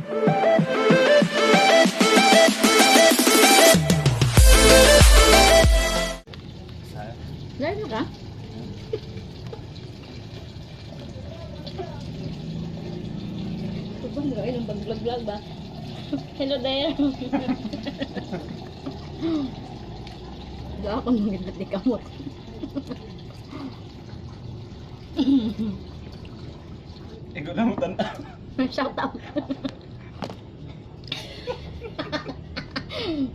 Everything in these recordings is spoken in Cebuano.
Lalo ka? Ito ba? Ilang pag-vlog-vlog ba? Hello there! Doon ako nung ginat ni kamot. Ikaw na mo tanda. Shout out!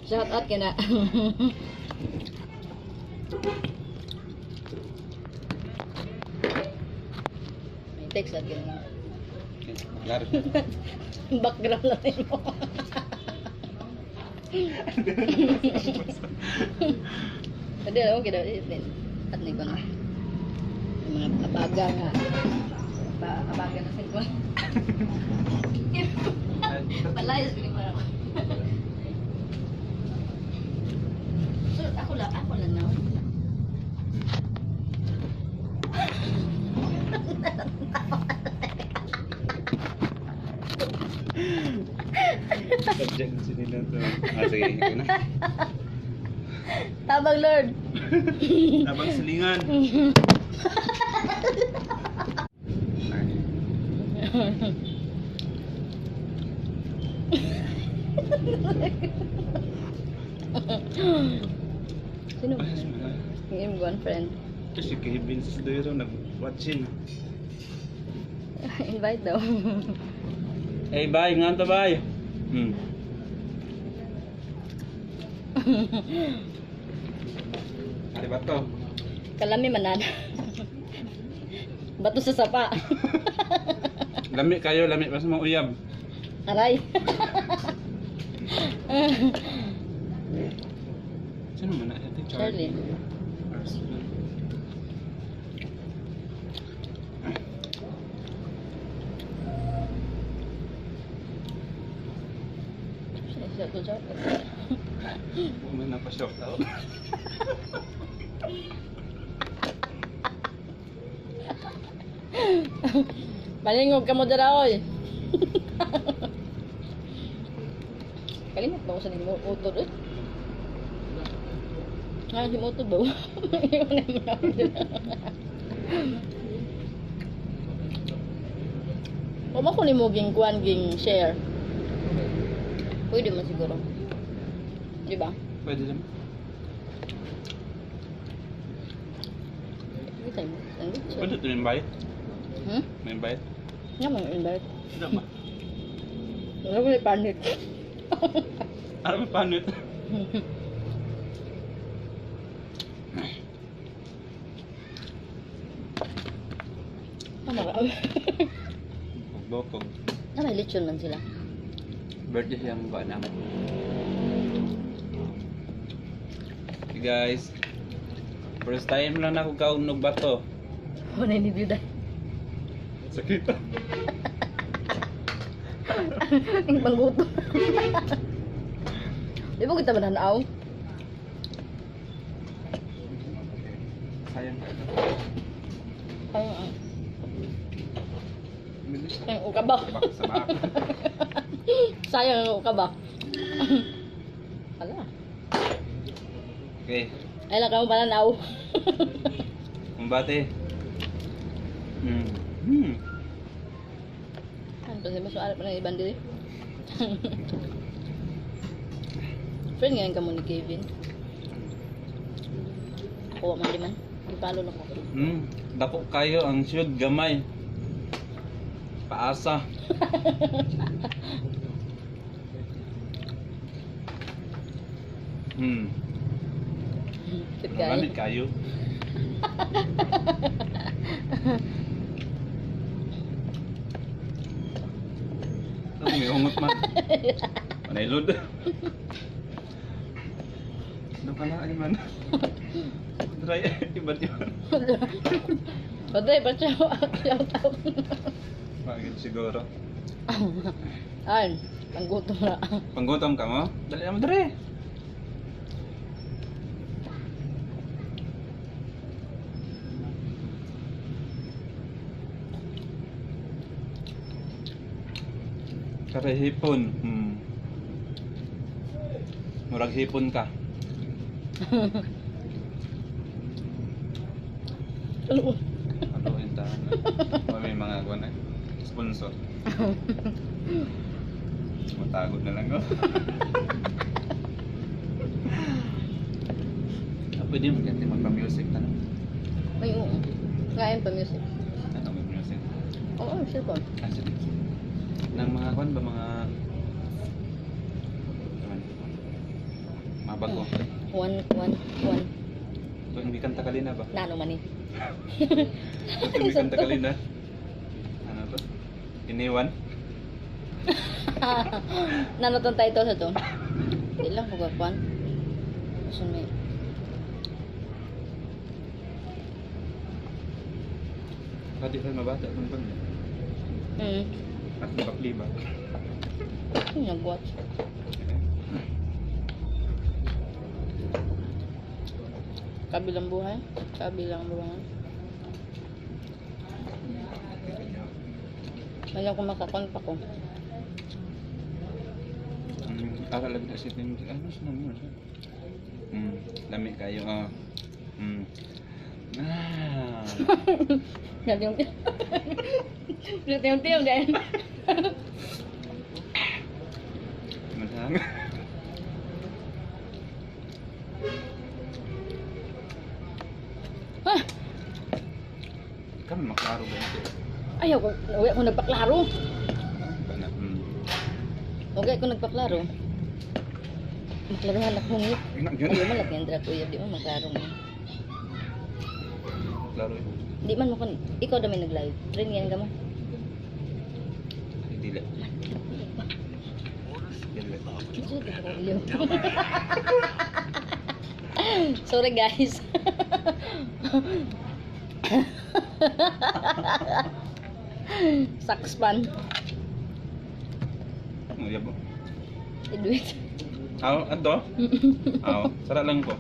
Shout out ka na. May text at na. Klaro. Background lang mo. Hindi alam mo kita at ni ko na. Yung mga abaga nga. Abaga na sa ko. Palayas ko para. So ako lang na. Subject si nila to. Ah, sige, ikaw na. Tabang Lord. Tabang silingan. Sino? Yung one friend. Ito si Kevin Sisdoiro nag-watching. Invite daw. Hey, bye. Nga to, bye. Di ba to? Kalami manan. Bato sa sapa. Lami kayo, lami pa sa mga uyab. Aray. Sino man na? Ate Charlie. Arsenal. Shout out, shout out. May napashock out. Balingog ka mo dara oy. Kalimot ba ko sa nimo utod eh? Ah, si utod ba? Kung ko nimo ging kuan ging share. Pwede man siguro. Di ba? Pwede naman. Hindi tayo. Pwede ito invite? Hmm? May invite? Nga mang invite. Hindi ba? Wala ko may panic. Ano may panit? Tama ka. Bokog. Ah, may lechon man sila. Birthday siyang ba na. Hey guys. First time lang ako kaunog bato. Wala ni Bida. Sakit. Ang pangguto. Di ba kita mananaw? Sayang. Ay, ah. Bilis. Ay, uka ba? Sabak, sabak. Sayang ang uka ba? Ala. Okay. Ay lang kamo pananaw. Kumbate. Ano pa siya masual pa ng ibang dili? Friend ngayon ka mo ni Kevin. Ako man di man. Ipalo lang ko. Dako kayo ang siyud gamay. Paasa. Cute kayo. Malamig kayo. Ano, may ungot man. Panaylod. Ano ka na, ay man. Try, iba't iba. Patay pa siya. Shout out. Bakit siguro? Ay, panggutom na. Panggutom ka mo? Dali na mo dre. Kare hipon. Murag hipon ka. Ano? Ano yung taon na? O, may mga kuwan na. Sponsor. Matago na lang oh. Ah, pwede mo kasi magpa-music na, no? Ay, oo. Ngayon pa music. Ano may music? Oo, cellphone. Ah, sige. Nang mga kuwan ba mga ano? Mga bago. One, one, one. Ito, hindi kanta kalina ba? Nano man eh. Ito, hindi kanta kalina. Ano to? Iniwan? Nano tong title sa to? Di lang ko kakuan. Gusto may. Pwede ka mabata kung pag At bakli ba? Nag-watch. Kabilang buhay. Kabilang buhay. Wala ko makakuan pa ko. Akala na si Tim. Ano sa naman siya? Lami kayo ah. Ah. Yung yung tiyong din. Madang. Ah! Kami maklaro ba yun? Ayaw ko, uwi ako nagpaklaro. Ba na? Okay ako nagpaklaro. Maklaruhan ako ngit. Ina gyud. Ayaw man lang yan, dra kuya, di mo maklaro mo. Klaro yun. Di man mo kon, ikaw dami nag-live. Train yan ka mo. Ay, dili. Dili. Sorry guys. Sakspan. Ang yabo. Idwit. Aw, adto. Aw, sara lang ko.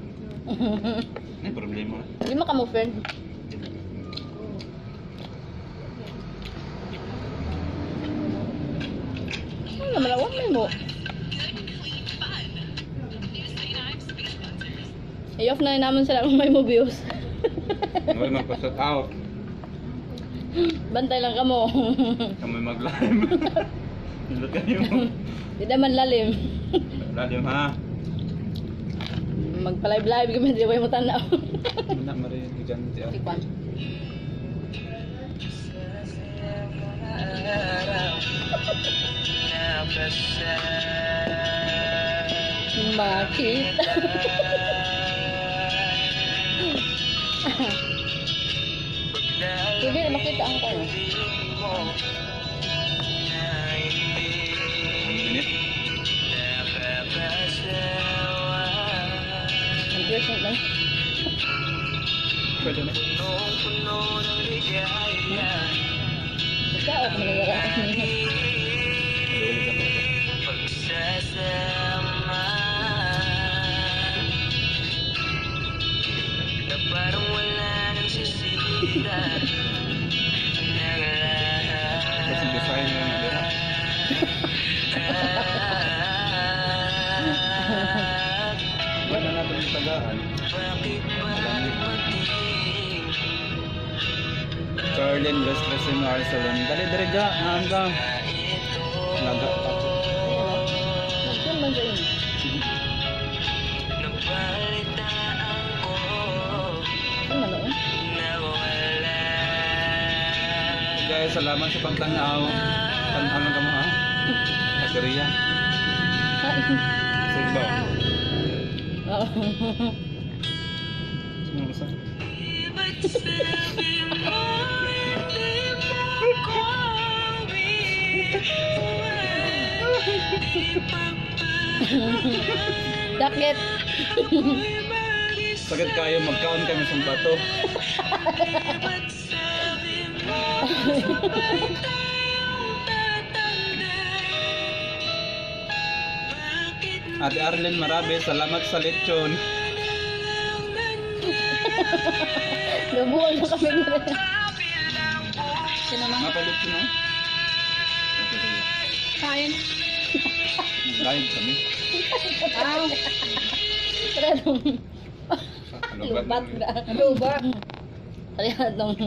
May problema. Di mo ka mo friend. Dili. Ano naman ako may mo. I-off na naman sila kung may mo views. Wala man ko sa aw. Bantay lang ka mo. Kami mag-live. Hindi kayo. Di naman lalim. Lalim ha. Magpa-live-live kami, di ba yung tanaw? Wala marin gigante ah. Tikwan. Makita. Pwede na makita ang kano. Ang minute. Ang patient lang. Pwede na. Basta ako managara. Kasi design na na dira. Wala na natin yung tagaan. Charlene West Resin Arsalan. Dali dali ga, ang ka. Naga pa ko. Nag-film man sa inyo. Ano man noon? Guys, salamat sa pagtanaw. Tanaw lang kamo ha. Sa Korea. Sa iba. Oo. Sino sa? Dakit. Sakit kayo magkaon kami sa bato. Ate Arlene Marabe, salamat sa lechon. Nabuwag na kami nila. Sino man? Mga pa lechon, no? Ate Rhea. Ha? Hain. Nag-live kami. Aw, Tara nung Ano lubat ba? na. ano ba? Kaya nung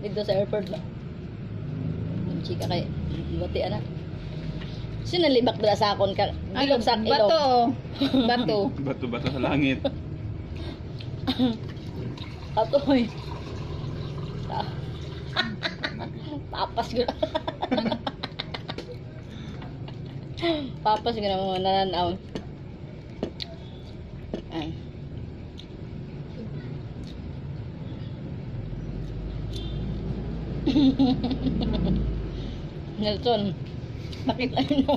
dito sa airport ba. Yung chika kay bati ana. Sino nalibak dala sa akon ka? Bilog sa Bato. ilong. Oh. Bato. Bato-bato sa langit. Atoy. Papas ko na. Papas ko na mga nananaw. Ay. Nelson, bakit ano?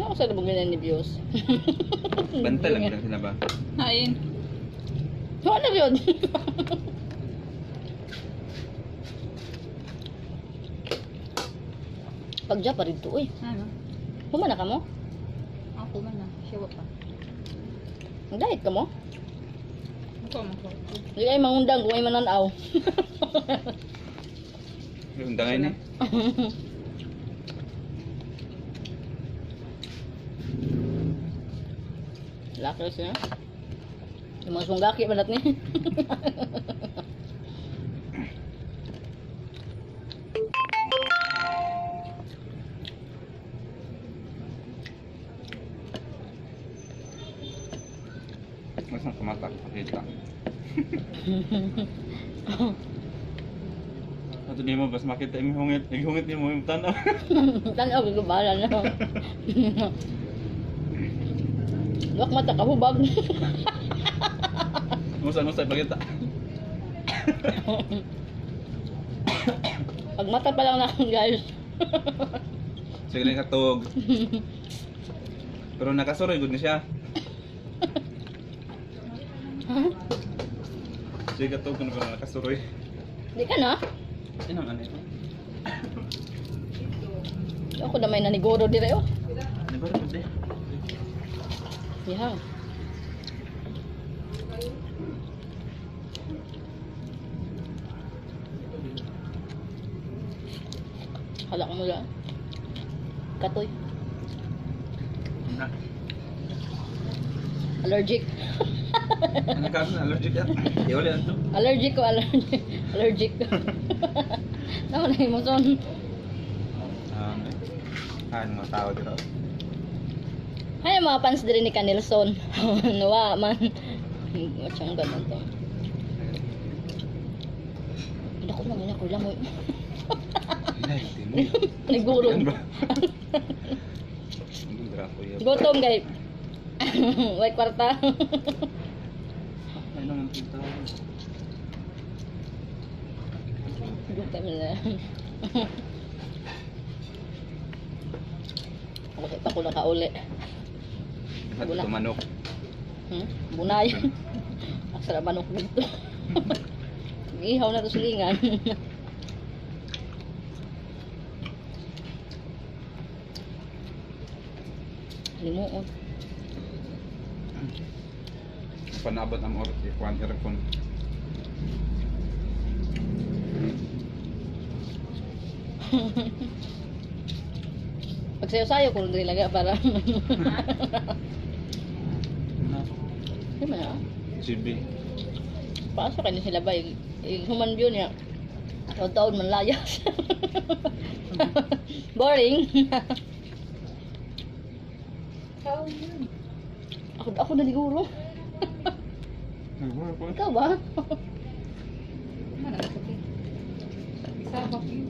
Ano ko sa lubog nila ni Views? Banta lang lang sila ba? Hain. Ano yun? Pagja pa rin to eh. Ano? Humana ka mo? Ako man na. Siya pa. Diet ka mo? Ako man ko. Hindi ay mangundang kung ay mananaw. Yung dangay na. Lakers na. Yung mga sunggaki balat ni. Mas ang kumata pakita. Ato di mo bas makita imo hungit, naghungit nimo yung tanaw. Tanaw ko bahala na. Wak mata ka hubag. Musa musa pakita. Pag mata pa lang na guys. Sige lang katog. Pero nakasuroy gud ni siya. Sige katog kuno pero nakasuroy. Di ka na? Sino ang ano ito? Ako na may naniguro dire oh. Di ba rin di? Yeah. Hala ko mula. Katoy. Na. Allergic. Ano ka allergic ka? Di wala to. Allergic ko, allergic. Allergic. Naman na mo son. Ano mga tao dito? Hay mga fans diri ni Canelson. Nawa man. Matyang ganun to. Hindi ko naman ako lang. Ay, di mo. Naguro. Yan ba? Ang drapo yan. Gutom kay. Way kwarta. Ay naman tito. Gutom na. Ako pa ko nakauli. At Wala. tumanok. Bunay. Ang sarap manok dito. Ihaw na to silingan. Limuot. Panabot ang oras ikuan aircon. Pagsayo-sayo ko rin laga para. Na. Di ba na? GB. Paasa kayo sila ba? Yung, yung human view niya. Taon-taon man layas. Boring. Tao yun. Ako na siguro. Nagbuhay ko. Ikaw ba? Ano sakit? Isa ba yun?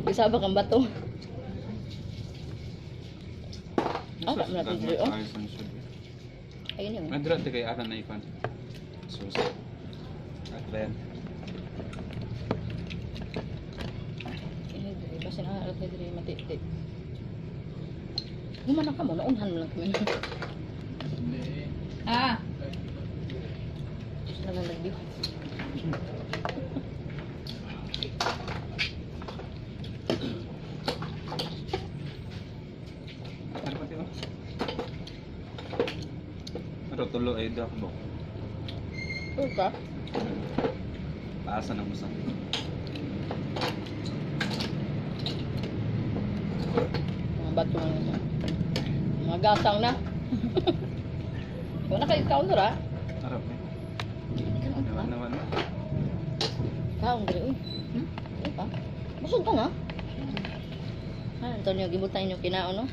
Isa ba kang bato? Ah, wala natin diri, oh. Ayun yun. Madra te kay ara na ipan. Susi. At ba yan? Ini diri kasi na alat ni diri matitik. Humana ka mo, naunhan mo lang kami. Ah, Diyos na lang nagdiw. Ano pa tiyo? Pero tulo ay daw ko. Ano ka? Asa na mo sa. Mga bato na yun. Mga gasang na. Wala kayo kaon ra. Arap eh. Naman naman. Kaon diri uy. Hmm? Di pa. Busog ka na. Ah, Antonio, gibutan inyo kinaon no.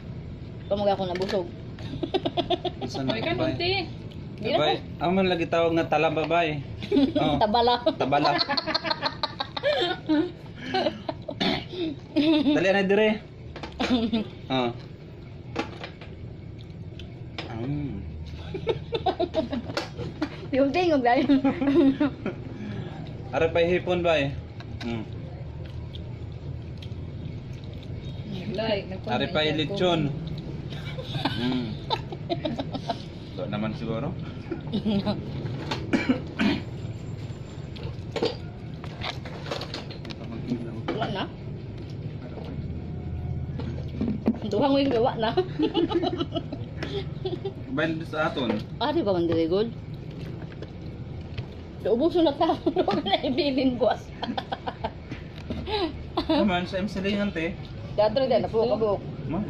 Pamag ako nabusog. Isa na Oy, kan bay. unti. Di na Bay, ang man lagi tawag nga talaba bay. Oh, Tabala. tabala. Dali na dire. Oh. Yung tingog dahil. Ara pa'y hipon bay. Naglay, nagkuha Ari na pa'y siya. lechon. Do naman siguro. Wala na. Duhang wing gawa na. Bayan sa aton. Ah, di ba man diri good? Ubuso na ta. Huwag na ibilin buwas. Naman sa MC Lingan te. Teatro din, napuo ka buok. Ma.